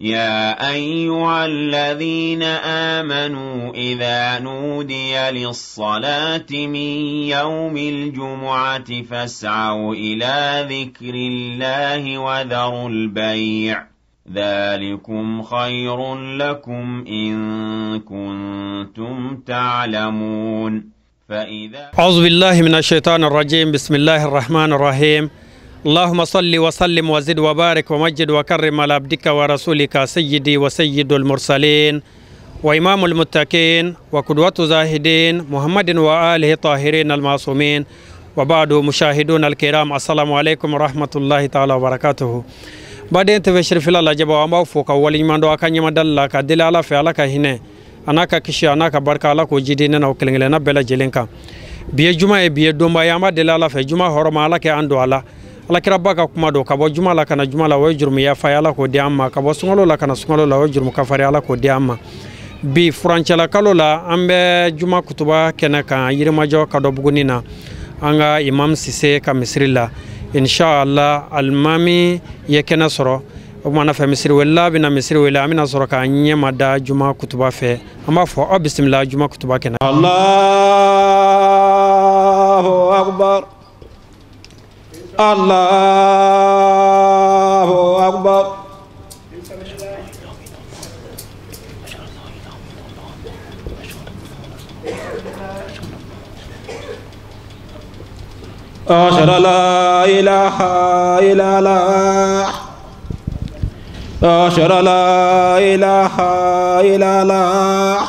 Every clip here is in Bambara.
يا أيها الذين آمنوا إذا نودي للصلاة من يوم الجمعة فاسعوا إلى ذكر الله وذروا البيع ذلكم خير لكم إن كنتم تعلمون. فإذا أعوذ بالله من الشيطان الرجيم. بسم الله الرحمن الرحيم. اللهم صل وسلم وزد وبارك ومجد وكرم على عبدك ورسولك سيدي وسيد المرسلين وإمام المتقين وقدوة الزاهدين محمد وآله الطاهرين المعصومين. وبعد، مشاهدون الكرام، السلام عليكم ورحمة الله تعالى وبركاته. Baden tɛ sirifila lajɛbaw, an b'aw fo ka waleɲuman dɔn a ka ɲɛmadali la, ka deli Ala fɛ, Ala ka hinɛ a n'a ka kisi a n'a ka barika, Ala k'o jidi ne n'aw kelen kelenna bɛɛ lajɛlen kan. Bi ye juma ye, bi ye donba ye. An b'a deli Ala fɛ, juma hɔrɔma, Ala kɛ an don a la. Alakiraba ka kuma don, ka bɔ juma la ka na juma la, o ye jurumu yafa ye, Ala k'o di an ma. Ka bɔ sunkalo la ka na sunkalo la, o ye jurumu kafari, Ala k'o di an ma. Bi furancɛla kalo la, an bɛ juma kutuba kɛnɛ kan Yirimajɔ Kadɔbuguni na, an ka Imam Sise ka misiri la. Inshallah, alimami ye kɛnɛ sɔrɔ o kumana fɛ, misiri welela bɛna misiri wele, an bɛna sɔrɔ k'an ɲɛma da juma kutuba fɛ. An b'a fɔ aw bisimila juma kutuba kɛnɛ. Allahu akbar, Allahu akbar. أشهد أن لا إله إلا الله، أشهد أن لا إله إلا الله،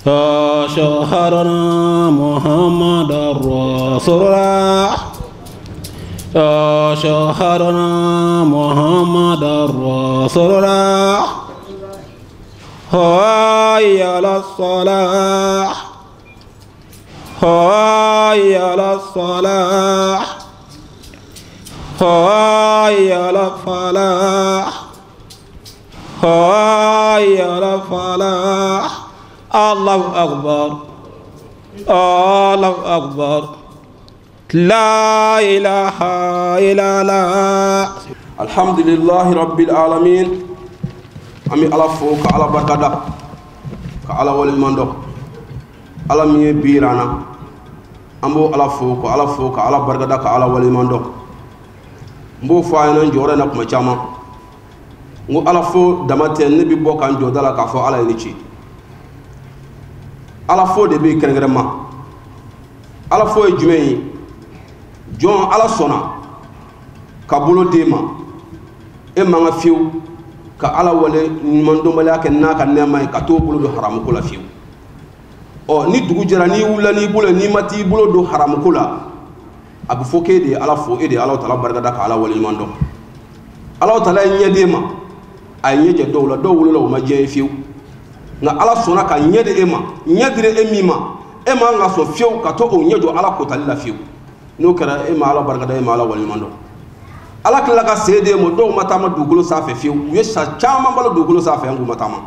أشهد أن محمدا رسول الله، أشهد أن محمدا رسول الله. حي على الصلاة، حي على الصلاة، حي على الفلاح، حي على الفلاح. الله أكبر، الله أكبر، لا إله إلا الله. الحمد لله رب العالمين. أمي على فوق على بركة على ولي مندو ala min ye bi yira an na, an b'o ala fo ka ala fo ka ala barikada ka ala waleɲuman dɔn. N b'o fɔ a ɲɛna n jɔyɔrɔ in na kuma caman, n ko ala fo dama tɛ, ne bɛ bɔ ka n jɔ da la k'a fɔ ala ye ne ci. Ala fo de bɛ yen kɛrɛnkɛrɛnma. Ala fo ye jumɛn ye? Jɔn ala sɔnna ka bolo d'e ma, e man ka fiyewu ka ala wale ɲuman dɔnbaliya kɛ n'a ka nɛɛma ye, ka t'o bolo don haramuko la fiyewu. Ɔ ni dugu jɛra, n'i wulila n'i bolo, n'i ma t'i bolo don haramuko la, a bɛ fɔ k'e de ye ala fo, e de ye Alahu taala barikada ka ala waleɲuman dɔn. Alahu taala ye ɲɛ d'e ma, a ye ɲɛ jɛ dɔw la, dɔw wolola u ma diɲɛ ye fiyewu, nka ala sɔnna ka ɲɛ di e ma, ɲɛ dira e min ma, e man ka sɔn fiyewu ka to o ɲɛ jɔ ala kotali la fiyewu. N'o kɛra, e ma ala barikada, e ma ala waleɲuman dɔn. Ala tilala ka sen d'e ma, dɔw ma taama dugukolo sanfɛ fiyewu, u ye sa caman balo dugukolo sanfɛ, an k'u ma taama.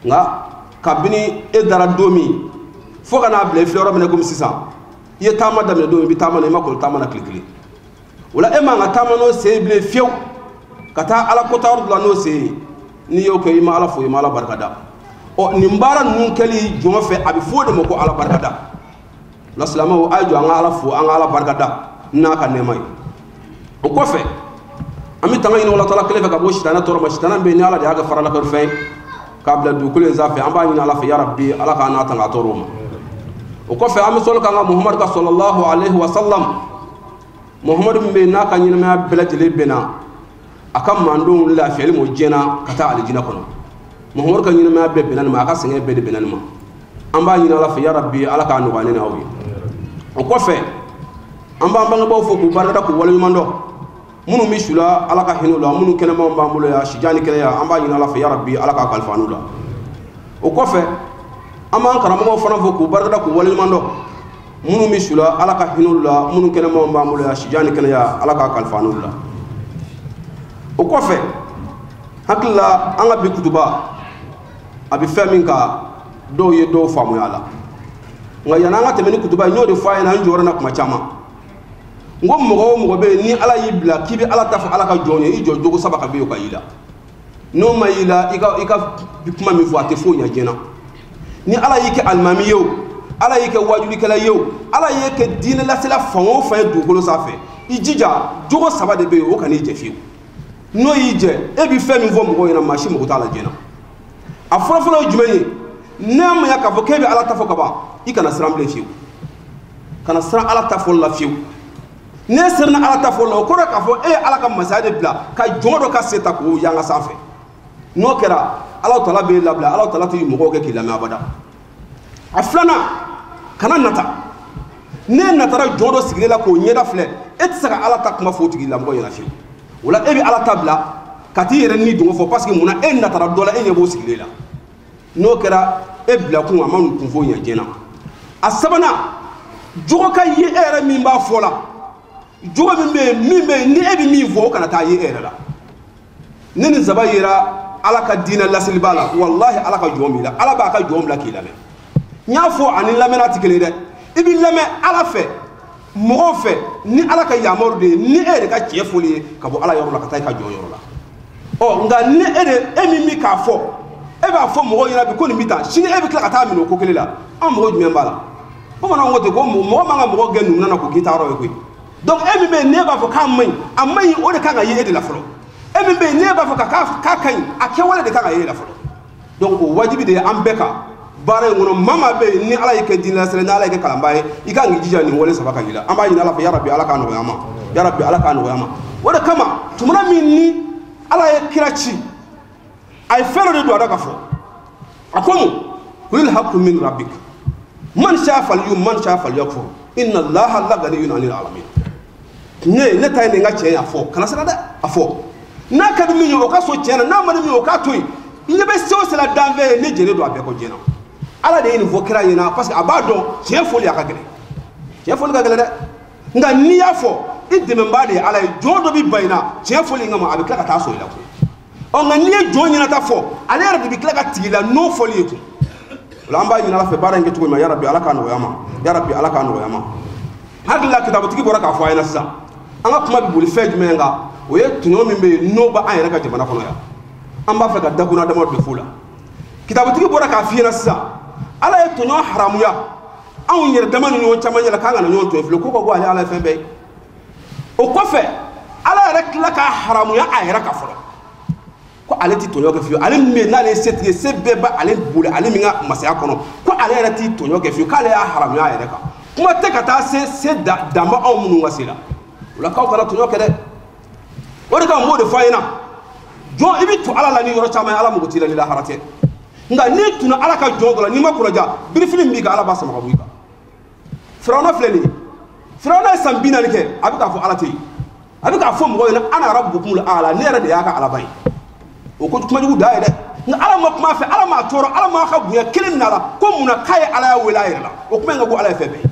Nka kabini e dara don min fo ka n'a bila i filɛ yɔrɔ min na komi sisan, i ye taama daminɛ don min, i bɛ taama na, i ma kɔlɔ taama na tile kelen. O la e man ka taama n'o sen ye bilen fiyewu, ka taa ala kota yɔrɔ dɔ la n'o sen ye. N'i y'o kɛ, i ma ala fo, i ma ala barikada. Ɔ nin baara ninnu kɛli jɔn fɛ, a bɛ fɔ o de ma ko ala barikada. O la silamɛw, a ye jɔ an ka ala fo, an ka ala barikada n'a ka nɛɛma ye. O kɔfɛ, an bɛ tanga ɲini Ala taala kelen fɛ ka bɔ sitanɛ tɔɔrɔ ma. Sitanɛ bɛ yen ni ala de y'a kɛ faralakɛfɛn ye k'a bila dugukolo in sanfɛ, an b'a ɲini ala fɛ, yarabi ala k'an n'a tanga a tɔɔrɔ ma. O kɔfɛ, an bɛ sɔli k'an ka Muhamadu ka sallallahu alaihi wa sallam. Muhamadu min bɛ yen n'a ka ɲɛnamaya bɛɛ lajɛlen bɛnna a ka mandenw lafiyali ma diɲɛ na ka taa alijinɛ kɔnɔ. Muhamadu ka ɲɛnamaya bɛɛ bɛnna nin ma, a ka sɛgɛn bɛɛ de bɛnna nin ma. An b'a ɲini ala fɛ, yarabi ala k'a nɔgɔya ne n'aw ye. O kɔfɛ, an b'an bangebaaw fo k'u barikada k'u waleɲuman dɔn. Minnu bɛ su la, ala ka hinɛ u la, minnu kɛnɛmaw b'an bolo yan, sijan ni kɛnɛya, an b'a ɲini ala fɛ, yarabi ala k'a kalifa n'u la. O kɔfɛ, an b'an karamɔgɔw fana fo k'u barikada k'u waleɲuman dɔn. Minnu bɛ su la, ala ka hinɛ u la, minnu kɛnɛmaw b'an bolo yan, sijan ni kɛnɛya, ala k'a kalifa n'u la. O kɔfɛ, hakili la, an ka bi kutuba a bɛ fɛn min kan, dɔw ye dɔw faamuya a la. Nka yanni an ka tɛmɛ ni kutuba ye, n y'o de fɔ a ɲɛna n jɔyɔrɔ na kuma caman. N ko mɔgɔ o mɔgɔ bɛ yen ni ala y'i bila k'i bɛ ala ta fɔ ala ka jɔn ye, i jɔ jogo saba ka bɛ yen o ka y'i la. N'o ma y'i la i ka kuma min fɔ a tɛ foyi ɲɛ diɲɛ na. Ni Ala y'i kɛ alimami ye o, Ala y'i kɛ wajulikɛla ye o, Ala y'i kɛ diinɛ lasela fan o fan ye dugukolo sanfɛ, i jija jogo saba de bɛ yen o kan'i jɛ fiyewu. N'o y'i jɛ e bɛ fɛn min fɔ mɔgɔw ɲɛna maa si mago t'a la diɲɛ na. A fɔlɔfɔlɔ ye jumɛn ye? N'a ma ɲɛ k'a fɔ k'e bɛ Ala ta fɔ ka ban, i kana siran bilen fiyewu. Kana siran Ala ta fɔli la fiyewu. N'e siranna Ala ta fɔli la, o kɔrɔ ye k'a fɔ e ye Ala ka masaya de bila ka jɔn dɔ ka se ta k'o yanga sanfɛ. N'o kɛra Ala tala b'e labila, Ala tala t'i mɔgɔw kɛ k'i lamɛn abada. A filanan, kana nata. N'e natara jɔn dɔ sigilen la k'o ɲɛda filɛ, e tɛ se ka Ala ta kuma fɔ o tigilamɔgɔ ɲɛna fiyewu. O la e bɛ Ala ta bila ka t'i yɛrɛ ni dɔngɔ fɔ parce que munna e natara dɔ la e ɲɛ b'o sigilen la. N'o kɛra e bilakun a ma kun fo ɲɛ diɲɛ na. A sabanan, jogo ka ye e yɛrɛ min b'a fɔ la, jogo min bɛ yen ni e bɛ min fɔ o kana taa ye e yɛrɛ la. Ne ni zaba yera Ala ka diinɛ laseliba la, walahi Ala ka jɔn b'i la, Ala b'a ka jɔn bila k'i lamɛn. N y'a fɔ ani lamɛnna tɛ kelen ye dɛ. I b'i lamɛn Ala fɛ, mɔgɔw fɛ, ni Ala ka yamaru de ye, ni e yɛrɛ ka tiɲɛ fɔli ye ka bɔ Ala yɔrɔ la ka taa i ka jɔn yɔrɔ la. Ɔ nka ni e de e min bɛ k'a fɔ, e b'a fɔ mɔgɔw ɲɛna bi ko nin bɛ tan, sini e bɛ tila ka taa minɛ o ko kelen la, an mɔgɔ jumɛn b'a la? Bamananw ko ten ko mɔgɔ man ka mɔgɔ gɛn numuna na k'o k'i taayɔrɔ ye koyi. Donc e min bɛ yen n'e b'a fɔ k'a man ɲi, a man ɲi o de kan ka ye e de la fɔlɔ. E min bɛ yen n'e b'a fɔ k'a ka ɲi, a kɛwale de kan ka ye e la fɔlɔ. Donc o wajibi de ye an bɛɛ kan baara in kɔnɔ. Maa maa bɛ yen ni Ala y'i kɛ diinɛ lasela, ni Ala y'i kɛ kalanbaa ye, i kan k'i jija nin wale saba ka y'i la. An b'a ɲini Ala fɛ, yarabi Ala k'a nɔgɔya an ma, yarabi Ala k'a nɔgɔya an ma. O de kama tumana min ni Ala ye kira ci, a ye fɛn dɔ de don a da ka fɔ. A ko mun? Kulil haqqu min rabbik man sha'a falyu'min man sha'a falyakfur inna Allaha la ghaniyyun 'anil alamin. Ne ta ye nin ka tiɲɛ ye, a fɔ kana siran dɛ, a fɔ. N'a ka di min ye o ka sɔn tiɲɛ na, n'a man di min ye o k'a to yen. I ɲɛ bɛ se o se la danfɛn ye, ne jɛnnen don a bɛɛ kɔ diɲɛ na. Ala de ye nin fɔ kira ɲɛna parce que a b'a dɔn tiɲɛ fɔli a ka gɛlɛn, tiɲɛ fɔli ka gɛlɛn dɛ. Nka n'i y'a fɔ i dɛmɛbaa de ye Ala ye, jɔn dɔ bɛ ban i la tiɲɛ fɔli in kama, a bɛ tila ka taa sɔrɔ i la koyi. Ɔ nka n'i ye jɔn ɲɛnata fɔ, ale yɛrɛ de bɛ tila ka tigi la n'o fɔli ye kun. O la an b'a ɲini Ala fɛ baara in kɛcogo ɲuman, yarabi Ala k'a nɔgɔya ma, yarabi Ala k'a nɔgɔya ma. Hakili la kitabutigi bɔra k'a fɔ a ɲɛna sisan, an ka kuma bɛ boli fɛn jumɛn kan? O ye tɔɲɔ min bɛ yen n'o b'an yɛrɛ ka jamana kɔnɔ yan. An b'a fɛ ka dakuna dama de f'o la. Kitabutigi bɔra k'a f'i ɲɛna sisan, Ala ye tɔɲɔ haramuya anw yɛrɛ dama ni ɲɔgɔn caman ɲɛna k'an kana ɲɔgɔn tɔɲɔ fiyewu, ko ka bɔ ale Ala ye fɛn bɛɛ ye. O kɔfɛ Ala yɛrɛ tila k'a haramuya a yɛrɛ kan fɔlɔ, ko ale ti tɔɲɔ kɛ fiyewu. Ale min bɛ yen n'ale ye setigi ye, se bɛɛ b'ale bolo, ale min ka masaya kɔnɔ, ko ale yɛrɛ ti tɔɲɔ kɛ fiyewu, k'ale y'a haramuya a yɛrɛ kan. Kuma tɛ ka taa se dan bɛ anw minnu ka se la. O la k'aw kana tɔɲɔ kɛ dɛ. O de kama n b'o de fɔ a ɲɛna, jɔn i bɛ to Ala la ni yɔrɔ caman ye, Ala mago t'i la ni lahara tɛ. Nka n'i tunna Ala ka jɔn dɔ la, n'i ma kɔnɔja, birifini min b'i kan Ala b'a sama ka bɔ i kan. Firawuna filɛ nin ye, Firawuna ye san 40 kɛ, a bɛ k'a fɔ Ala tɛ yen, a bɛ k'a fɔ mɔgɔw ɲɛna ana rabbukumul a'la, ne yɛrɛ de y'a ka Alaba ye. O ko kuma jugu da ye dɛ. Nka Ala ma kuma a fɛ, Ala m'a tɔɔrɔ, Ala m'a ka bonya kelen minɛ a la, ko munna k'a ye Ala y'a wele a yɛrɛ la. O kuma in ka go Ala ye fɛn bɛɛ ye.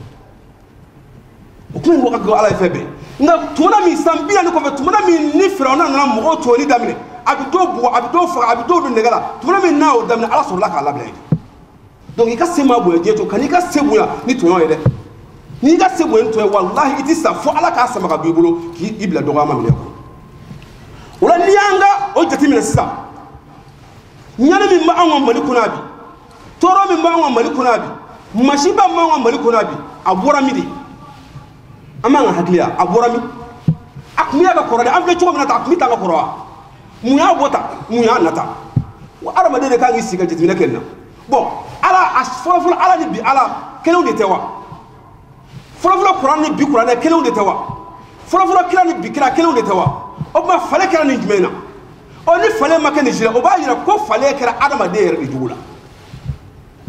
O kuma in ka go Ala ye fɛn bɛɛ ye. Nka tumana min san 40 kɔfɛ, tumana min ni Firawuna nana mɔgɔw tɔɔrɔli daminɛ, a bɛ dɔw bugɔ, a bɛ dɔw faga, a bɛ dɔw don nɛgɛ la, tumana min n'a y'o daminɛ, Ala sɔrɔla k'a labila yen. Donc i ka se ma bonya diɲɛ to, kan'i ka se bonya ni tɔɲɔ ye dɛ. N'i ka se bonya ni tɔɲɔ ye, walahi i ti sa fo Ala k'a sama ka bɔ i bolo k'i bila dɔgɔyama minɛ kɔnɔ. O la n'i y'an ka o jateminɛ sisan, ɲani min b'anw ka Mali kɔnɔ yan bi, tɔɔrɔ min b'anw ka Mali kɔnɔ yan bi, masiba min b'anw ka Mali kɔnɔ yan bi, a bɔra min de? An b'an ka hakili ya, a bɔra min? A kun bɛ ka kɔrɔ dɛ, an filɛ cogo min na tan, a kun bɛ tan ka kɔrɔ wa? Mun y'a bɔ tan, mun y'a nata? Wa hadamaden de kan k'i sigi ka jateminɛ kɛ nin na. Bon, Ala a fɔlɔfɔlɔ Ala ni bi Ala kelenw de tɛ wa? Fɔlɔfɔlɔ kuran ni bi kuranɛ kelenw de tɛ wa? Fɔlɔfɔlɔ kira ni bi kira kelenw de tɛ wa? O tuma falen kɛra nin jumɛn na? Ɔ ni falen ma kɛ nin si la, o b'a yira ko falen kɛra hadamaden yɛrɛ de jugu la.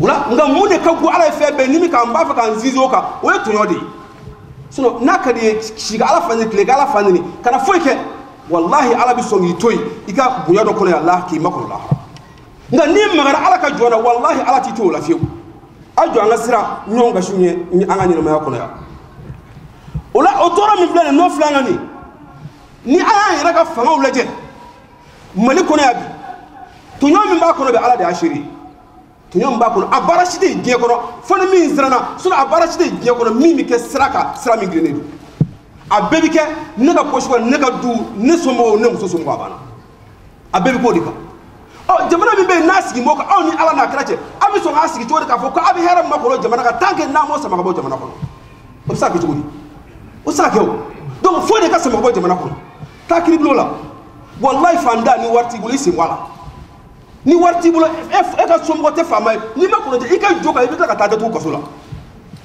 O la nka mun de ka go Ala ye fɛn bɛɛ ni min k'an b'a fɛ k'an sinsin o kan, o ye tɔɲɔ de ye. Sinon n'a ka di ye si ka Ala fa neni, tile ka Ala fa neni, kana foyi kɛ, walahi Ala bɛ sɔn k'i to yen i ka bonya dɔ kɔnɔ yan la k'i makɔnɔ lahara. Nka n'i magara Ala ka jɔn na, walahi Ala t'i to o la fiyewu. A jɔ an ka siran ɲɔgɔn gasi ɲɛ an ka ɲɛnamaya kɔnɔ yan. O la o tɔɔrɔ min filɛ nin ye, n'o filɛ an kan nin, ni an y'an yɛrɛ ka fangaw lajɛ Mali kɔnɔ yan bi, tɔɲɔ min b'a kɔnɔ bi, Ala de y'a seere ye. Tɔɲɔ min b'a kɔnɔ, a baara si tɛ yen diɲɛ kɔnɔ fo ni min siranna. Sinon a baara si tɛ yen diɲɛ kɔnɔ min bɛ kɛ sira kan, sira min tilennen don. A bɛɛ bɛ kɛ ne ka poche kɔnɔ, ne ka du, ne somɔgɔw, ne muso somɔgɔw, a banna. A bɛɛ bɛ k'o de kan. Ɔ jamana min bɛ yen n'a sigi mɔgɔ kan aw ni Ala n'a kira cɛ aw bɛ sɔn k'a sigi cogo di k'a fɔ ko aw bɛ hɛrɛ min makɔnɔ jamana kan tant que n'a m'o sama ka bɔ jamana kɔnɔ o bɛ se ka kɛ cogo di o tɛ se ka kɛ o donc fo de ka sama ka bɔ jamana kɔnɔ taa kiiribulon la walayi fantan ni wari t'i bolo i sen bɔ a la ni wari t'i bolo e ka somɔgɔ tɛ faama ye n'i ma kɔnɔjɛ i ka jɔ kan i bɛ tila ka taa datugu kaso la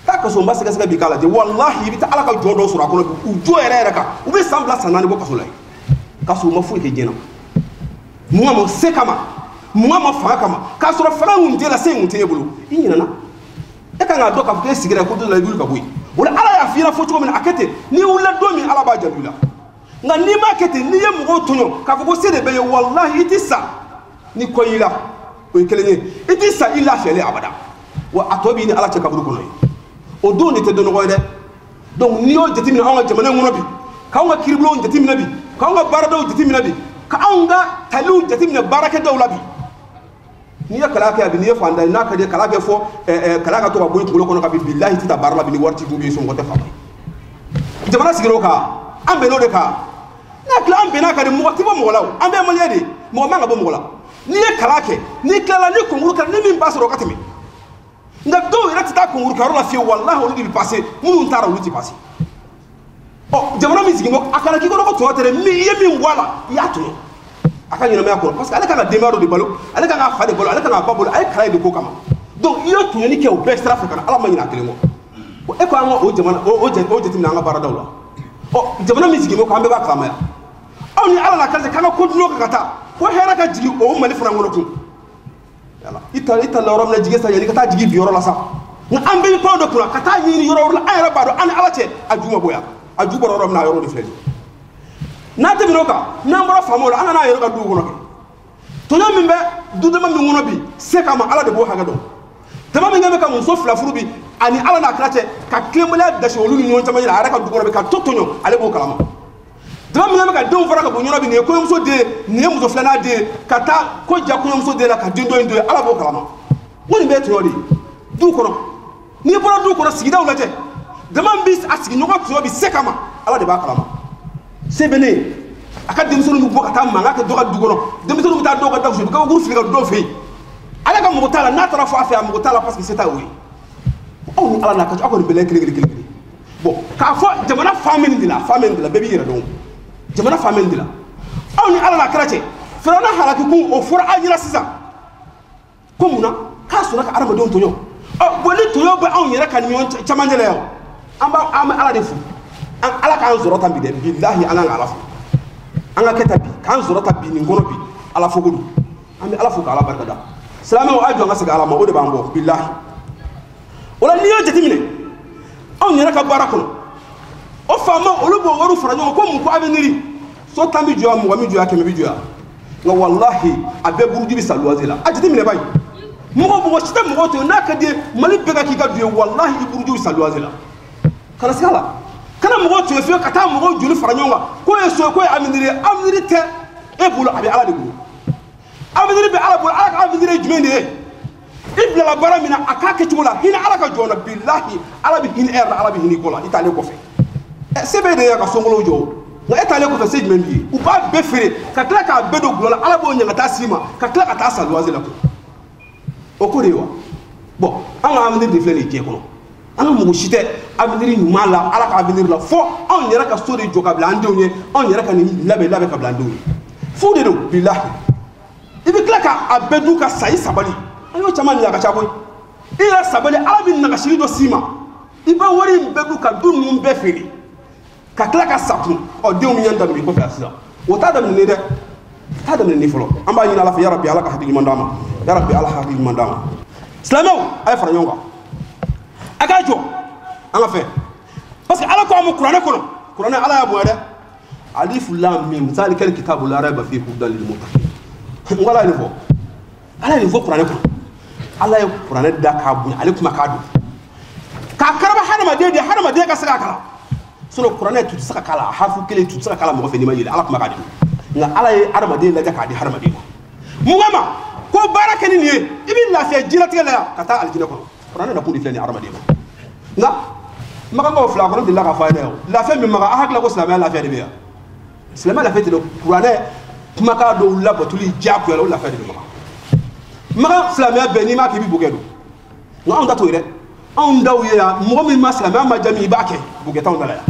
taa kaso n ba sɛgɛsɛgɛ bi k'a lajɛ walahi i bɛ taa Ala ka jɔn dɔw sɔrɔ a kɔnɔ bi u jo yɛrɛ yɛrɛ kan u bɛ san 2 san 4 bɔ kaso la yen k'a sɔrɔ u ma foyi kɛ diɲɛ na mun ma se kama mun ma fanga kama k'a sɔrɔ fanga kun t'e la se kun t'e bolo i ɲinɛna e kan k'a dɔn k'a fɔ k'e sigira ko dɔ la i wuli ka bɔ yen o la Ala y'a f'i ɲɛna fɔ cogo min na a kɛ ten n'i wulila don min Ala b'a jaabi la nka n'i m'a kɛ ten n'i ye mɔgɔw tɔɲɔ k'a fɔ ko se de bɛ ye walahi i ti sa ni kɔ y'i la o ye kelen ye i ti sa i lafiyalen abada wa a tɔ b'i ni Ala cɛ kaburu kɔnɔ ye o don de tɛ dɔnnɔgɔ ye dɛ donc n'i y'o jateminɛ anw ka jamana in kɔnɔ bi k'anw ka kiiribulonw jateminɛ bi k'anw ka baaradaw jateminɛ bi k'anw ka taliw jateminɛ baarakɛdaw la bi n'i ye kalan kɛ bi n'i ye fantan ye n'a ka di ye kalan kɛ fɔ kalan ka to ka bɔ i kunkolo kɔnɔ ka bi bilahi tɛ taa baara la bi ni wari t'i kun bi somɔgɔ tɛ faama ye jamana sigira o kan an bɛnn'o de kan n'a tila an bɛnn'a kan de mɔgɔ tɛ bɔ mɔgɔ la o an bɛɛ maliyɛn de ye mɔgɔ man ka bɔ mɔgɔ la n'i ye kalan kɛ n'i tilala ni concours kɛra ni min b'a sɔrɔ o ka tɛmɛ nka dɔw yɛrɛ tɛ taa concours kɛyɔrɔ la fiyewu walahi olu de bɛ passer minnu taara olu tɛ passer ɔ jamana min sigi bɔ a kana k'i kɔnɔ ko tɔɲɔ tɛ dɛ min i ye min bɔ a la i y'a tɔɲɔ a ka ɲɛnamaya kɔnɔ parce que ale kan ka denbaya dɔ de balo ale kan k'a fa de balo ale kan k'a ba balo a ye kalan in de ko kama donc i ye tɔɲɔni kɛ o bɛɛ sira fɛ ka na Ala ma ɲinɛ a kelen kɔ e ko an ka o jamana o jateminɛ an ka baaradaw la ɔ jamana min sigi bɔ k'an bɛɛ b'a kalama yan aw ni Ala n'a kira cɛ k'an ka continuer kan ka taa ko hɛrɛ ka jigin o Mali fana kɔnɔ kun yala i ta la yɔrɔ min na jigin sa yanni ka taa jigin bi yɔrɔ la sa nka an bɛɛ bɛ pan dɔ kunna ka taa ɲini yɔrɔ wɛrɛ la an yɛrɛ b'a dɔn an ni Ala cɛ a ju ma bɔ yan a ju bɔra yɔrɔ min na a yɔrɔ de filɛ nin ye n'an tɛmɛn'o kan n'an bɔra faamaw la an nana an yɛrɛ ka duw kɔnɔ kɛ tɔɲɔ min bɛ dudama min kɔnɔ bi se kama Ala de b'o hakɛ dɔn dama min bɛ ka muso 2 furu bi ani Ala n'a kira cɛ ka tilenbaliya dasi olu ni ɲɔgɔn camancɛ la a yɛrɛ ka du kɔnɔ bi ka to tɔɲɔ ale b'o kalama dama min bɛ ka denw fara ka bɔ ɲɔgɔn bi nin ye kɔɲɔmuso den ye nin ye muso filanan den ye ka taa ko ja kɔɲɔmuso den la ka den dɔ in to yen Ala b'o kalama ko nin bɛɛ ye tɔɲɔ de ye du kɔnɔ n'i bɔra du kɔnɔ sigidaw lajɛ dama min bɛ a sigiɲɔgɔn tɔɲɔ bi se kama Ala de b'a kalama se bɛ ne ye a ka denmisɛnninw bɛ bɔ ka taa mankan kɛ dɔ ka du kɔnɔ denmisɛnninw bɛ taa dɔw ka da gosi u bɛ kabakuru fili ka dɔw fɛ yen ale ka mɔgɔ t'a la n'a taara fɔ a fɛ a mɔgɔ t'a la parce que se t'a o ye aw ni Ala n'a ka aw kɔni bɛlɛ kelen kelen kelen kelen bon k'a fɔ jamana fan min de la fan min de la bɛɛ b'i yɛrɛ dɔn jamana fan min de la aw ni Ala n'a kira cɛ Firawuna halaki kun o fɔra aw ɲɛna sisan ko mun na k'a sɔnna ka adamadenw tɔɲɔ ɔ bon ni tɔɲɔ bɛ anw yɛrɛ ka ɲɔgɔn camancɛ la yan an b'a an bɛ Ala de fo an Ala k'an sɔrɔ tan bi dɛ bilahi an kan ka Ala fo an ka kɛ tan bi k'an sɔrɔ tan bi nin kɔnɔ bi Ala fo ko don an bɛ Ala fo k'Ala barika da silamɛw a jɔ an ka segin Ala ma o de b'an bɔ bilahi o la n'i y'o jateminɛ anw yɛrɛ ka baara kɔnɔ o faamaw olu b'o wariw fara ɲɔgɔn kan ko mun ko avenir so 10 bɛ jɔ yan 20 bɛ jɔ yan 100 bɛ jɔ yan nka walahi a bɛɛ buruju bɛ sa luwanze la a jateminɛ ba ye mɔgɔ si tɛ mɔgɔ to yen n'a ka di ye Mali bɛɛ ka k'i ka du ye walahi i buruju bɛ sa luwanze la kana siga la kana mɔgɔw to yen fiyewu ka taa mɔgɔw joli fara ɲɔgɔn kan k'o ye so ye k'o ye avenir ye avenir tɛ e bolo a bɛ Ala de bolo avenir bɛ Ala bolo Ala ka avenir ye jumɛn de ye i bilala baara min na a k'a kɛcogo la hinɛ Ala ka jɔn na bilahi Ala bɛ hinɛ e yɛrɛ la Ala bɛ hinɛ i kɔ la i t'ale kɔfɛ se bɛ de ye ka sokolow jɔ nka e t'ale kɔfɛ se jumɛn b'i ye u b'a bɛɛ feere ka tila k'a bɛɛ don gulɔ la Ala b'o ɲangata s'i ma ka tila ka taa sa luwanze la o ko de ye wa bon an ka avenir de filɛ nin ye diɲɛ kɔnɔ an ka mɔgɔ si tɛ avenir ɲuman la Ala ka avenir la fo anw yɛrɛ ka so de jɔ ka bila an denw ye anw yɛrɛ ka nin labɛn ka bila an denw ye fu de don bilahi i bɛ tila k'a bɛɛ dun ka sa i sabali an y'o caman min a ka ca koyi i yɛrɛ sabali Ala bɛ nagasili dɔ s'i ma i b'a wari in bɛɛ dun ka du ninnu bɛɛ feere ka tila ka sa kun ɔ denw bɛ ɲɛ daminɛ i kɔfɛ yan sisan o t'a daminɛ dɛ t'a daminɛ fɔlɔ an b'a ɲini Ala fɛ yarabi Ala ka hakili ɲuman d'an ma yarabi Ala ka hakili ɲuman d'an ma silamɛw a ye fara ɲɔgɔn kan a k'a jɔ an ka fɛn parce que Ala ko an ma kuranɛ kɔnɔ kuranɛ Ala y'a bonya dɛ alif lam mim zalikal kitabu la rayba fihi hudan lil muttaqin n ko Ala ye nin fɔ Ala ye nin fɔ kuranɛ kɔnɔ Ala ye kuranɛ da k'a bonya ale kuma k'a don k'a karaba hadamaden de hadamaden ka se k'a kalan sinon kuranɛ tu tɛ se ka k'a la harafu kelen tu tɛ se ka k'a la mɔgɔ fɛ n'i ma yɛlɛ Ala kuma k'a di nka Ala ye hadamaden lajɛ k'a di hadamaden ma mun kama ko baara kɛ ni nin ye i bɛ lafiya diɲɛlatigɛ la yan ka taa alijinɛ kɔnɔ kuranɛ nakun de filɛ nin ye hadamaden ma nka makankaw fila kɔnɔ delila k'a fɔ a ye dɛ lafiya min makan a hakili la ko silamɛya lafiya de bɛ yan silamɛya lafiya tɛ dɛ kuranɛ kumakan dɔw labatoli diyagoya la o lafiya de bɛ makan. Maga silamɛya bɛɛ n'i m'a kɛ i bɛ bugɛ don. Nka anw ta t'o ye dɛ. Anw daw ye yan mɔgɔ min ma silamɛya ma diya min i b'a kɛ bugɛ t'anw da la yan.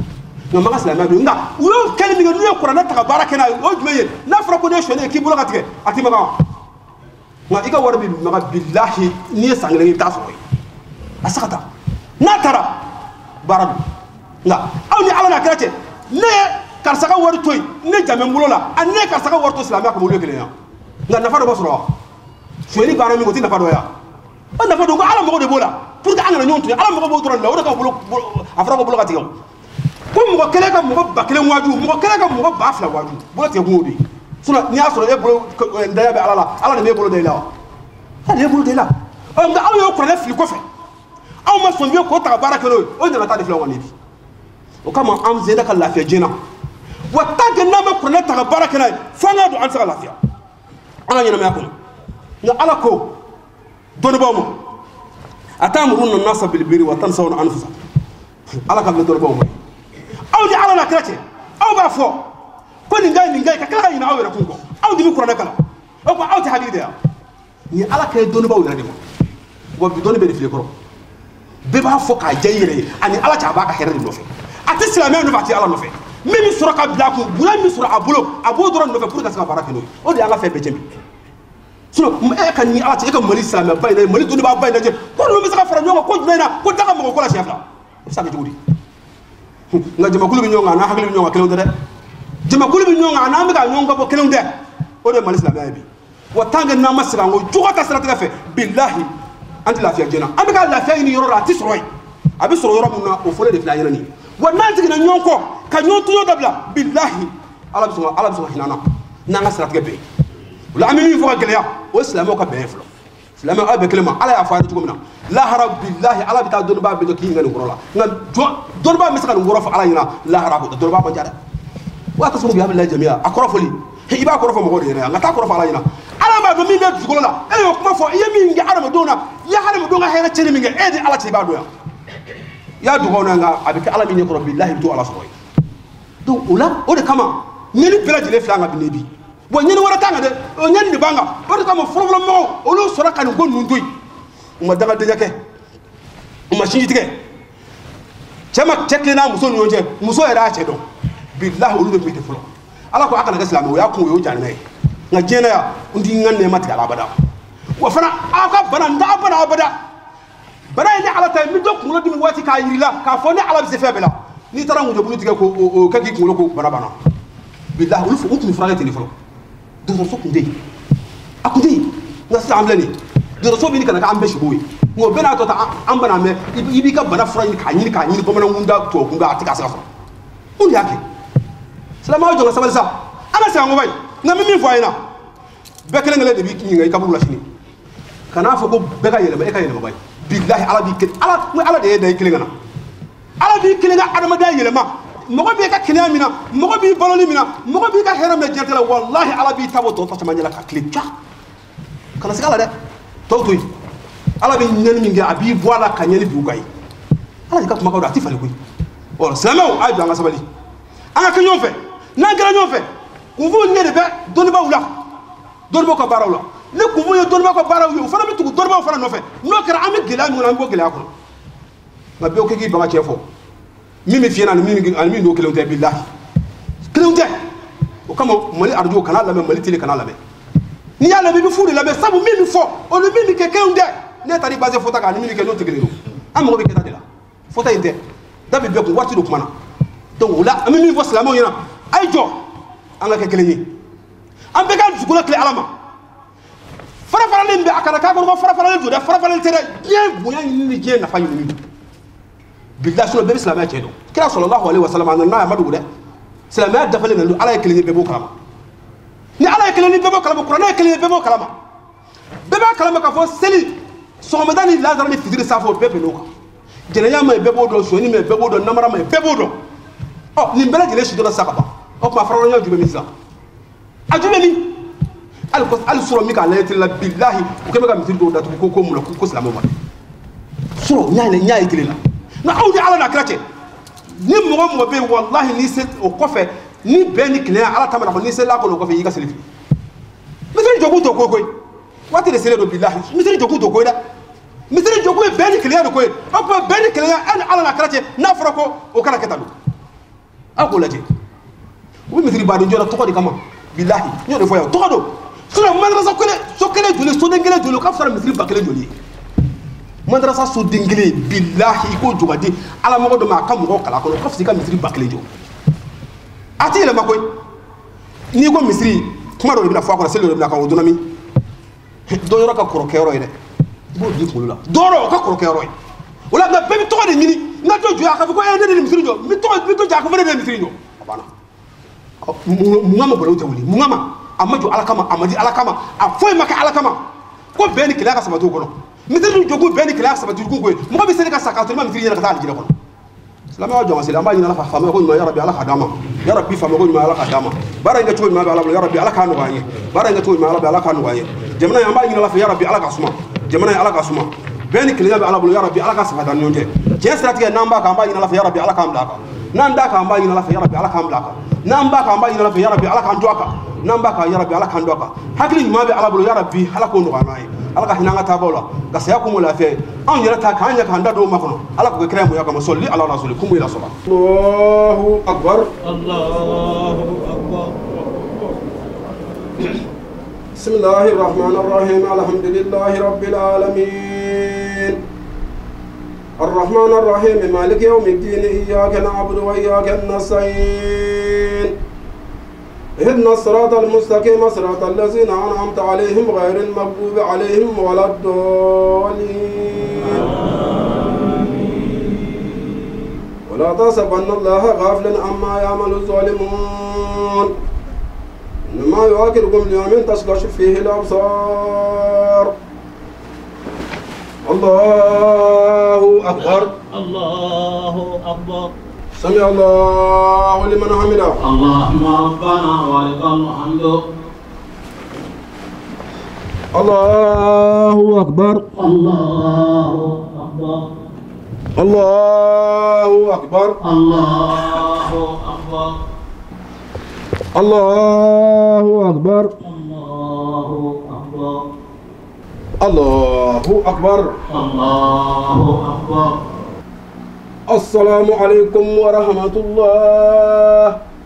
Nka maga silamɛya bɛ yen. Nka u y'o kɛli min kɛ n'u ye kuranɛ ta ka baara kɛ n'a ye o ye jumɛn ye? N'a fɔra ko ne ye sonyali kɛ k'i bolo ka tigɛ a t'i maga wa? Nka i ka wari bɛ maga bilahi n'i ye san kelen kɛ i bɛ taa sɔrɔ yen. A se ka taa. N'a taara baara don. Nka aw ni Ala n'a kira cɛ ne ye karisa ka wari to yen ne jan bɛ n bolo la ani ne ye karisa ka wari to silamɛya kama olu ye kelen ye wa? Nka nafa dɔ b'a sɔrɔ wa? Sonyali baara min o tɛ nafa dɔ ye wa? O nafa dɔ ko Ala mago de b'o la pour que an kana ɲɔgɔn tɔɲɔ. Ala mago b'o dɔrɔn de la o de ka bolo a fɔra ko bolo ka tigɛ o. Ko mɔgɔ kelen ka mɔgɔ 1000 waaju mɔgɔ kelen ka mɔgɔ 2000 waaju bolo tigɛ kun y'o de ye. Sinon n'i y'a sɔrɔ e bolo daya bɛ Ala la Ala de b'e bolo da i la wa? Ala de b'e bolo da i la. Ɔ nka aw y'o kuranɛ fili kɔfɛ aw ma sɔn fiyewu k'o ta ka baara kɛ n'o ye o ɲaga ta de filɛ o kɔni bi. O kama an sera ka lafiya diɲɛ na wa tant que n'an ma kuranɛ ta ka baara kɛ n'a ye fo an k'a dɔn an tɛ se ka lafiya an ka ɲɛnamaya kɔnɔ. Nka Ala ko dɔnnibaaw ma atamuruna nasa bilbirri wa tansawna anfusakum. Ala ka bila dɔnnibaaw ma aw ni Ala n'a kira cɛ aw b'a fɔ ko nin ka ɲi nin ka ɲi ka tila ka ɲinɛ aw yɛrɛ kun kɔ aw de bɛ kuranɛ kalan o tuma aw tɛ hakili de yan. Nin Ala kɛ dɔnnibaaw yɛrɛ de ma wa bi dɔnni bɛ de fili kɔrɔ bɛɛ b'a fɔ k'a diya i yɛrɛ ye ani Ala cɛ a b'a ka hɛrɛ de nɔfɛ. A tɛ silamɛya nɔfɛ a tɛ Ala nɔfɛ. Min bɛ sɔrɔ ka bila a kun bonya min bɛ sɔrɔ a bolo a b'o dɔrɔn nɔfɛ pour que ka se ka baara kɛ n'o ye. O de y'an ka fɛn bɛɛ cɛn bi. Sinon e ka ni Ala cɛ e ka Mali silamɛba in lajɛ Mali dɔnnibaaba in lajɛ ko ninnu bɛ se ka fara ɲɔgɔn kan ko jumɛn na ko da ka mɔgɔ ko la siɲɛ 2 o bɛ se ka kɛ cogo di? Nka jamakulu bɛ ɲɔgɔn kan a n'an hakili bɛ ɲɔgɔn kan kelenw tɛ dɛ. Jamakulu bɛ ɲɔgɔn kan a n'an bɛ ka ɲɔgɔn ka bɔ kelenw tɛ. O de ye Mali silamɛya ye bi. Wa tant que n'an ma segin an kɔ jogo ta siratigɛ fɛ bilahi an tɛ lafiya diɲɛ na. An bɛ ka lafiya ɲini yɔrɔ la a tɛ sɔrɔ yen. A bɛ sɔrɔ yɔrɔ min na o fɔlen de filɛ an ɲɛna nin ye. Wa n'an jiginna ɲɔgɔn kɔ ka ɲɔgɔn tɔɲɔ dabila bilahi Ala bɛ sɔn ka hinɛ an na n'an ka siratigɛ bɛn. O la an bɛ min fɔ ka gɛlɛya o ye silamɛw ka bɛn ye fɔlɔ. Silamɛw aw bɛ kelen ma Ala y'a fɔ a ye cogo min na lahara bilahi Ala bɛ taa dɔnnibaa bɛɛ jɔ k'i ɲininka nin kɔrɔ la. Nka dɔnnibaa bɛ se ka nin kɔrɔ fɔ Ala ɲɛna lahara dɔnnibaa man ca dɛ. Wa tasuma bi abilahi jamiya a kɔrɔ fɔli i b'a kɔrɔ fɔ mɔgɔw de ɲɛna nka t'a kɔrɔ fɔ Ala ɲɛna. Ala b'a dɔn min bɛ dusukolo la e y'o kuma fɔ i ye min kɛ adamadenw na i ye hadamadenw ka hɛrɛ tiɲɛni min kɛ e de Ala cɛ i b'a dɔn yan. I y'a dugawu na nka a bɛ kɛ Ala min ɲɛkɔrɔ bilahi i bɛ to Ala sɔrɔ yen. Donc o la o de kama ɲɛni bɛɛ lajɛlen filɛ an ka bi ne bi. Wa ɲɛni wɛrɛ t'an kan dɛ o ɲɛni de b'an kan. O de kama fɔlɔfɔlɔ mɔgɔw olu sɔrɔ ka nin ko ninnu to yen. U ma dangadenya kɛ u ma sinji tigɛ cɛ ma cɛ kelen n'a muso ni ɲɔgɔn cɛ muso yɛrɛ y'a cɛ dɔn bilahi olu de tun bɛ ten fɔlɔ. Ala ko a kana kɛ silamɛ o y'a kun o y'o jahanama ye. Nka diɲɛ na yan n t'i n ka nɛɛma tigɛ a la abada. Wa fana aw ka bana n t'a bana abada. Bana ye ne Ala ta ye n bɛ dɔ kunkolo dimi waati k'a yir'i la k'a fɔ ne Ala bɛ se fɛn bɛɛ la. N'i taara ŋujɛbulu tigɛ k'o kɛ k'i kunkolo ko bana banna. Bilahi olu u tun bɛ furakɛ ten de fɔlɔ. Dɔgɔtɔrɔso tun tɛ yen a tun tɛ yen. Nka sisan an filɛ nin ye dɔgɔtɔrɔso bɛ ɲini ka na k'an bɛɛ sigo ye. Nka o bɛɛ n'a tɔ ta an bana mɛn i b'i ka bana fura ɲini k'a ɲini k'a ɲini bamanan kunda tubabu kunda a tɛ ka se ka sɔrɔ. Mun de y'a kɛ? Silamɛw jɔ ka sabali sa an ka segin an kɔ bayi. Nka n bɛ min fɔ a ɲɛna bɛɛ kelen kelen de b'i ɲininka i kaburu la sini. Kan'a fɔ ko bɛɛ ka yɛlɛma e ka yɛlɛma bayi. Bilahi Ala b'i kelen Ala n ko Ala de y'e da i kelen ka na. Ala b'i kelen ka adamadenya yɛlɛma. Mɔgɔ b'i ka kɛnɛya min na mɔgɔ b'i baloli min na mɔgɔ b'i ka hɛrɛ min na diɲɛ la walahi Ala b'i ta bɔ tɔw ta caman ɲɛ la ka tile ca. Kana siga a la dɛ tɔw to yen. Ala bɛ ɲɛni min kɛ a b'i bɔ a la ka ɲɛni bi u kan ye. Ala de ka kumakan don a tɛ falen koyi. Ɔ silamɛw a ye don an ka sabali an ka kɛ ɲɔgɔn fɛ. N'an kɛra ɲɔgɔn fɛ kunfin ɲɛ de bɛ dɔnnibaaw la dɔnnibaaw ka baaraw la. Ni kunfin ye dɔnnibaaw ka baaraw ye o fana bɛ tugu dɔnnibaaw fana nɔfɛ. N'o kɛra an bɛ gɛlɛya min kɔnɔ an bɛ bɔ gɛlɛya kɔnɔ. Nka bɛɛ ko k'i ban ka cɛ fɔ min bɛ fiyɛ na ani min n'o kelenw tɛ bilahi kelenw tɛ. O kama Mali arajo kana lamɛn Mali tele kana lamɛn. N'i y'a lamɛn i bɛ fu de lamɛn sabu min bɛ fɔ o ni min bɛ kɛ kelenw tɛ. Ne taara i base fɔta kan ani min bɛ kɛ n'o tɛ kelen ye. An mago bɛ kɛta de la fɔta in tɛ da bɛ bɛɛ kun waati dɔ kuma na. Donc o la an bɛ min fɔ silamɛw ɲɛna a ye jɔ an ka kɛ kelen ye. An bɛɛ k'an dusukolo tile Ala ma. Farafaralen bɛ a kana k'a kɔnɔ ko farafaralen don dɛ farafaralen tɛ dɛ. Diɲɛ bonya ɲini ni diɲɛ nafa ɲini don. Bilahi sinon bɛɛ bɛ silamɛya tiɲɛ dɔn. Kira sallallahu alaihi wa sallam a nana n'a ye a ma dogo dɛ. Silamɛya dafalen nana don Ala ye kelen ye bɛɛ b'o kalama. Ni Ala ye kelen ye bɛɛ b'o kalama kuranɛ ye kelen ye bɛɛ b'o kalama. Bɛɛ b'a kalama k'a fɔ seli sɔgɔmada ni lazara ni fitiri safo bɛɛ bɛn n'o kan. Jɛnɛya ma ɲi bɛɛ b'o dɔn sonyani ma ɲi bɛɛ b'o dɔn namara ma ɲi bɛɛ b'o dɔn. Ɔ nin bɛɛ lajɛlen si dɔ la sisan ka ban. O tuma faralaɲɔgɔn ju bɛ min sisan? A ju bɛ min? Hali sɔrɔ min k'a lajɛ tele la bilahi u kɛ bɛ ka misiri dɔw datugu ko mun na ko silamɛw ma sɔrɔ n y'a ye tele la. Nka aw ni Ala n'a kira cɛ ni mɔgɔ mɔgɔ bɛ yen walahi n'i se o kɔfɛ ni bɛn ni kelenya Ala ta mana fɔ n'i selila a kɔnɔ o kɔfɛ i y'i ka seli fili. Misiri jɔkun t'o ko ye koyi. Waati de selen don bilahi misiri jɔkun t'o ko ye dɛ. Misiri jɔkun ye bɛn ni kelenya de ko ye. O tuma bɛn ni kelenya e ni Ala n'a kira cɛ n'a fɔra ko o kana kɛ tan don. Aw k'o lajɛ. U bɛ misiri baden jɔ la tɔgɔ de kama bilahi n y'o de fɔ yan tɔgɔ don. Sinon madrasa kelen so kelen joli soden kelen joli o ka fisa misiri 1000 joli ye. Madrasa soden kelen bilahi i k'o jɔ ka di Ala mɔgɔ dɔ ma a ka mɔgɔw kalan kɔnɔ o ka fisa i ka misiri 1000 jɔ. A ti yɛlɛma koyi. N'i ko misiri kuma dɔ de bɛna fɔ a kɔnɔ seli dɔ de bɛna kan o donna min. Dɔ yɔrɔ ka kɔrɔ kɛyɔrɔ ye dɛ. I b'o di kunkolo la. Dɔ yɔrɔ o ka kɔrɔ kɛyɔrɔ ye. O la nka bɛɛ bɛ tɔgɔ de ɲini n ka dɔ jɔ a ka fɔ ko ne de ye misiri jɔ n bɛ tɔgɔ n bɛ dɔ jɔ a ka fɔ ne de ye misiri jɔ. A banna. Mun kama bɔlɔw tɛ wuli mun kama a ma jɔ Ala kama a ma di Ala kama a foyi ma kɛ Ala kama ko bɛn ni kelenya ka sabati o kɔnɔ. Misiri dun jɔkun bɛn ni kelenya ka sabati ko ye mɔgɔ bɛ seli ka sa k'a sɔrɔ i ma misiri ɲɛna ka taa alijinɛ kɔnɔ. Silamɛya jɔ ka seli an b'a ɲini Ala fɛ faamuya ko ɲuman yarabi Ala k'a d'an ma yarabi faamuya ko ɲuman Ala k'a d'an ma baara in kɛcogo ɲuman bɛ Ala bolo yarabi Ala k'a nɔgɔya an ye baara in kɛcogo ɲuman Ala bɛ Ala k'a nɔgɔya an ye jamana in an b'a ɲini Ala fɛ yarabi Ala k'a suma jamana in Ala k'a suma bɛn ni kelenya bɛ Ala bolo yarabi Ala k'a sabati an ni ɲɔgɔn cɛ tiɲɛ siratigɛ n'an b'a kan an b'a ɲini Ala fɛ yarabi Ala k'an bila a kan n'an t'a kan an b'a ɲini Ala fɛ yarabi Ala k'an bila a kan n'an b'a kan an b'a ɲini Ala fɛ yarabi Ala k'an to a kan n'an b'a kan yarabi Ala k'an to a kan hakili ɲuman bɛ Ala bolo yarabi Ala k'o nɔgɔya an ye Ala ka hinɛ an ka taabaaw la ka saya kun lafiya ye anw yɛrɛ ta k'an ɲɛ k'an da don o ma kɔnɔ Ala k'o kɛ kira bonya kama sɔli ala rasuli kun ila sɔla. Allahu akbar. Allahu akbar. Bismillahir rahmanir rahim alhamdulillahi rabbil alamin الرحمن الرحيم مالك يوم الدين إياك نعبد وإياك نستعين اهدنا الصراط المستقيم صراط الذين أنعمت عليهم غير المغضوب عليهم ولا الضالين. ولا تحسبن الله غافلا عما يعمل الظالمون إنما يؤخركم ليوم تشخص فيه الأبصار. الله أكبر. الله أكبر. سمع الله لمن حمده. اللهم ربنا ولك الحمد. الله أكبر. الله أكبر. الله أكبر. الله أكبر. الله أكبر. الله أكبر. الله أكبر. الله أكبر. السلام عليكم ورحمة الله.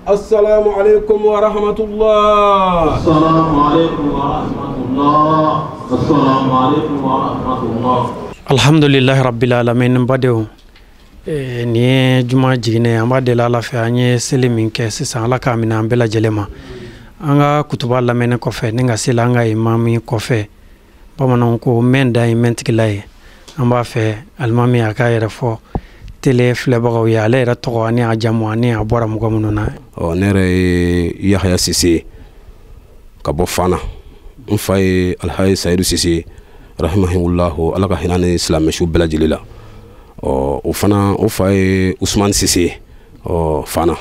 السلام عليكم ورحمة الله. السلام عليكم ورحمة الله. السلام عليكم ورحمة الله. الحمد لله رب العالمين badenw nin ye juma jiginɛ an b'a deli Ala fɛ an ye seli min kɛ sisan Ala k'a minɛ an bɛɛ lajɛlen ma an ka kutuba lamɛnnen kɔfɛ ni ka seli an ka imami kɔfɛ bamananw ko mɛn dan ye mɛntigila ye an b'a fɛ alimami a k'a yɛrɛ fɔ tele filɛbagaw ye ale yɛrɛ tɔgɔ ani a jamu ani a bɔra mɔgɔ minnu na. Ɔ ne yɛrɛ ye Yahaya Sise ka bɔ Fana n fa ye Alhaji Sayidu Sise rahimahullahu Ala ka hinɛ ni silamɛsu bɛɛ lajɛlen la. Ɔ o fana o fa ye Usumani Sise ɔ Fana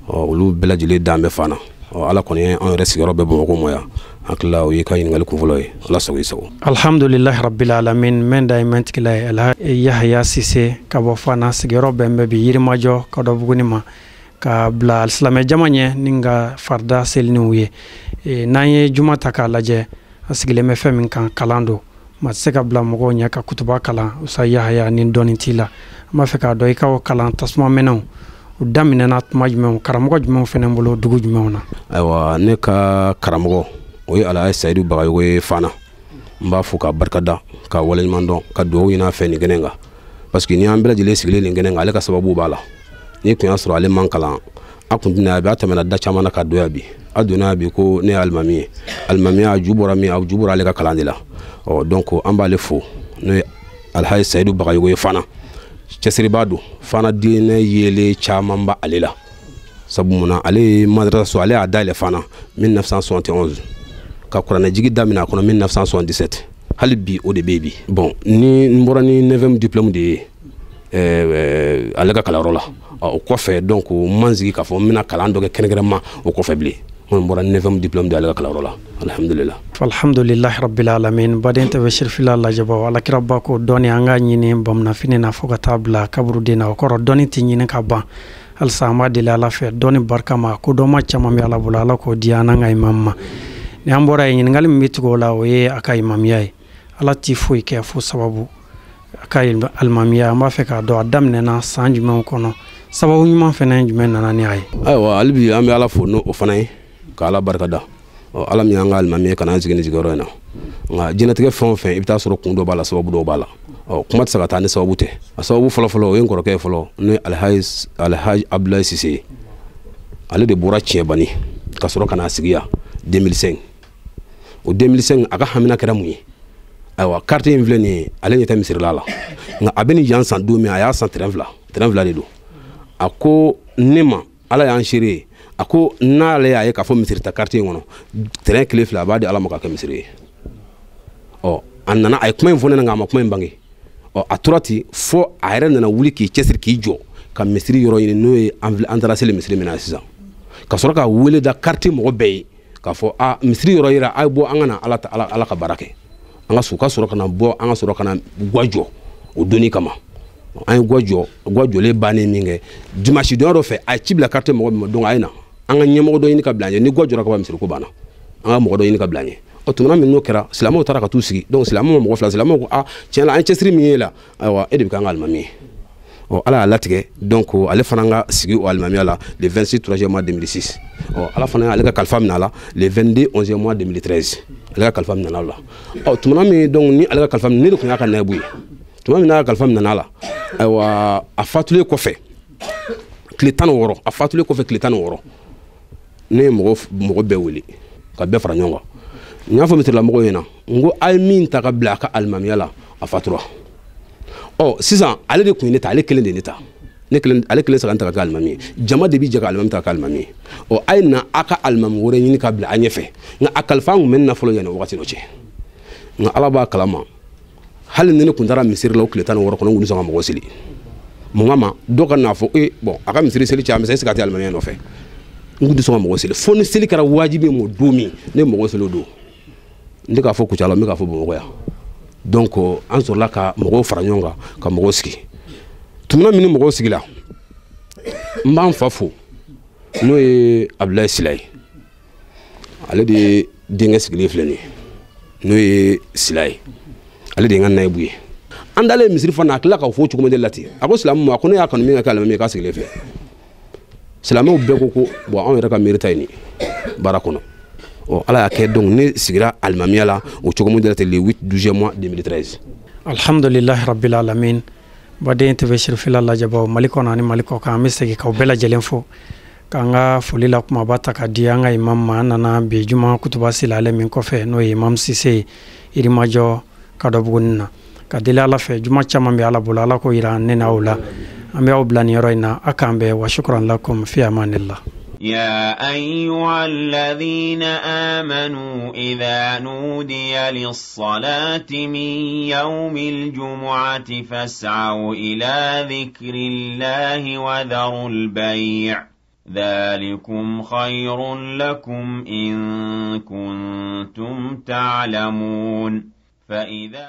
ɔ olu bɛɛ lajɛlen dan bɛ Fana ɔ Ala kɔni ye an yɛrɛ sigiyɔrɔ bɛɛ Bamakɔ ma yan. Hakili o y'i ka ɲininkali kunfɔlɔ ye Ala sago i sago. Alhamdulilahi rabbil alamin mɛn da ye mɛntigila ye Alhaji Yahaya Sise ka bɔ Fana sigiyɔrɔ bɛn bɛ bi Yirimajɔ ka dɔ Buguni ma ka bila silamɛ jama ɲɛ ni ka farida seliniw ye. N'an ye juma ta k'a lajɛ a sigilen bɛ fɛn min kan kalan don maa tɛ se ka bila mɔgɔw ɲɛ ka kutuba kalan Usa Yahaya ni dɔnni t'i la an b'a fɛ k'a dɔn i ka o kalan tasuma mɛnɛw u daminɛna tuma jumɛnw karamɔgɔ jumɛnw fɛnɛ bolo dugu jumɛnw na. Ayiwa ne ka karamɔgɔ o ye Alhaji Sayidu Bagayogo ye Fana n b'a fo ka barika da ka waleɲuman dɔn ka dugawu ɲini a fɛ nin kɛnɛ kan parce que ni an bɛɛ lajɛlen sigilen nin kɛnɛ kan ale ka sababu b'a la n'i tun y'a sɔrɔ ale man kalan a kun tɛna a bɛ a tɛmɛna da caman na ka don yan bi a donna yan bi ko ne ye alimami ye alimamiya a ju bɔra min a ju bɔra ale ka kalan de la ɔ donc an b'ale fo n'o ye Alhaji Sayidu Bagayogo ye Fana cɛsiribaa don Fana diinɛ yelen caman b'ale la sabu munna ale ye madrasa ale y'a dayɛlɛ Fana 1971 ka kuranɛjigi daminɛ a kɔnɔ 1977 hali bi o de bɛ yen bi. Bon ni n bɔra ni 9e diplôme de ye ale ka kalanyɔrɔ la o kɔfɛ donc n ma n sigi k'a fɔ n bɛna kalan dɔ kɛ kɛrɛnkɛrɛnma o kɔfɛ bilen n bɔra 9e diplôme de ale ka kalanyɔrɔ la alhamdulillah. Alhamdulilahi rabbil alamin baden tɛ bɛ sirifila lajɛbaw alakiraba ko dɔnni an ka ɲini bamunafini na fo ka taa bila kaburuden na o kɔrɔ dɔnni tɛ ɲini ka ban halisa an b'a deli Ala fɛ dɔnni barika ma ko dɔnma caman bɛ Ala bolo Ala k'o di an n'an ka imam ma. Ni an bɔra yen, ɲininkali min bɛ tugu o la, o ye a ka imamiya ye. Ala ti foyi kɛ fo sababu. A ka alimamiya, an b'a fɛ k'a dɔn a daminɛna san jumɛnw kɔnɔ, sababu ɲuman fɛnɛ jumɛn nana ni a ye? Ayiwa, hali bi an bɛ Ala fo n'o fana ye, ka Ala barika da, Ala min y'an ka alimami ye ka n'an sigi nin sigiyɔrɔ in na. Nka diɲɛlatigɛ fɛn o fɛn, i bɛ taa sɔrɔ kun dɔ b'a la, sababu dɔw b'a la. Ɔ, kuma tɛ se ka taa ni sababu tɛ. A sababu fɔlɔfɔlɔ, o ye n kɔrɔkɛ ye fɔlɔ, n'o ye Alhaji Abudulayi Sise ye. Ale de bɔra Tiɲɛbani ka sɔrɔ ka n'a sigi yan 2005. O 2005, a ka hamina kɛra mun ye? Ayiwa, carte in filɛ nin ye, ale ɲɛ tɛ misirila la, nka a bɛ nin yan san don min, a y'a san terrain fila, terrain fila de don. A ko ne ma, Ala y'an seere ye, a ko n'ale y'a ye k'a fɔ misiri ta quartier in kɔnɔ, terrain kile fila, a b'a di Ala ma k'a kɛ misiri ye. Ɔ, a nana, a ye kuma in fɔ ne na, nka a ma kuma in bange. Ɔ, a tora ten fo a yɛrɛ nana wuli k'i cɛsiri, k'i jɔ ka misiri yɔrɔ ɲini, n'o ye an taara seli misiri min na sisan, ka sɔrɔ ka wele da quartier mɔgɔ bɛɛ ye k'a fɔ a misiri yɔrɔ yira, a ye bɔ, an ka na Ala Ala ka baara kɛ, an ka so ka sɔrɔ ka na bɔ, an ka sɔrɔ ka na gwa jɔ. O donni kama, an ye gwa jɔ. Gwa jɔlen bannen min kɛ, dimanche don dɔ fɛ, a ye ci bila quartier mɔgɔ min ma, donc a ye na, an ka ɲɛmɔgɔ dɔ ɲini ka bila an ɲɛ. Ni gwa jɔra ka ban, misiri ko banna, an ka mɔgɔ dɔ ɲini ka bila an ɲɛ. Ɔ, tumana min n'o kɛra, silamɛw taara ka t'u sigi. Donc silamɛw ma mɔgɔ fila, silamɛw ko a tiɲɛ la, an ye cɛsiri min ye la, ayiwa, e de bɛ k'an ka alimami ye. Ɔ, Ala y'a latigɛ, donc ale fana ka sigi o alimamiya la le 26 3e mois 2006. Ɔ, Ala fana y'ale ka kalifa minɛ a la le 22 11e mois 2013, ale ka kalifa minɛ a la. Ɔ, tumana min donc ni ale ka kalifa minɛ, ne de tun y'a ka nayibu ye. Tuma min n'a ka kalifa minɛ a la, ayiwa, a fatulen kɔfɛ tile 16, a fatulen kɔfɛ tile 16, ne ye mɔgɔ bɛɛ wele ka bɛɛ fara ɲɔgɔn kan. N y'a fɔ misirilamɔgɔw ɲɛna, n ko a ye min ta ka bila a ka alimamiya la, a fatura. Ɔ, sisan ale de tun ye ne ta, ale kelen de ye ne ta, ne kelen, ale kelen sera ka n ta ka kɛ alimami ye. Jama de bi jɛ ka alimami ta ka kɛ alimami ye. Ɔ, a ye na, a ka alimami wɛrɛ ɲini ka bila a ɲɛfɛ. Nka a kalifa an kun bɛ ne na fɔlɔ yanni wagati dɔ cɛ. Nka Ala b'a kalama, hali ni ne kun taara misiri la o tile 16 kɔnɔ, n kun tɛ sɔn ka mɔgɔ seli. Mun kama? Dɔ ka n'a fɔ e bɔn, a ka misiri seli cɛ, a misɛn, est ce que a tɛ alimamiya nɔfɛ? N kun tɛ sɔn ka mɔgɔ seli fo ni seli kɛra wajibi ye. Don min ne ye mɔgɔ seli o don, n tɛ k'a fɔ Kucala, n bɛ k'a fɔ Bamakɔ yan. Donc an sɔrɔla ka mɔgɔw fara ɲɔgɔn kan ka mɔgɔw sigi. Tumana min ni mɔgɔw sigila, n b'an fa fo, n'o ye Abudulayi Sila ye. Ale de ye denkɛ sigilen filɛ nin ye, n'o ye Sila ye, ale de ye n ka nayibu ye. An dalen misiri fana, a tila k'a fɔ cogo min de la ten, a ko silamɛw ma, a ko ne y'a kanu min ka kɛ alimami ye, k'a sigilen filɛ. Silamɛw bɛɛ ko ko bɔn, anw yɛrɛ ka miiri ta ye nin baara kɔnɔ. Ɔ, Ala y'a kɛ, donc ne sigira alimamiya la o cogo min de la ten le 8 12 mois 2013. Alhamdulilahi rabbil alamin. Baden TV sirifila lajɛbaw Mali kɔnɔ ani Mali kɔ kan, an bɛ segin k'aw bɛɛ lajɛlen fo, k'an ka foli la kumaba ta ka di an ka imam ma. An nana bi juma kutuba sila ale min kɔfɛ, n'o ye Imam Sise ye Yirimajɔ Kadɔbuguni na, ka deli Ala fɛ, juma caman bɛ Ala bolo, Ala k'o yira ne n'aw la. An bɛ aw bila nin yɔrɔ in na, a k'an bɛn. Wa shukran lakum, fi amanillah. يا أيها الذين آمنوا إذا نودي للصلاة من يوم الجمعة فاسعوا إلى ذكر الله وذروا البيع ذلكم خير لكم إن كنتم تعلمون. فإذا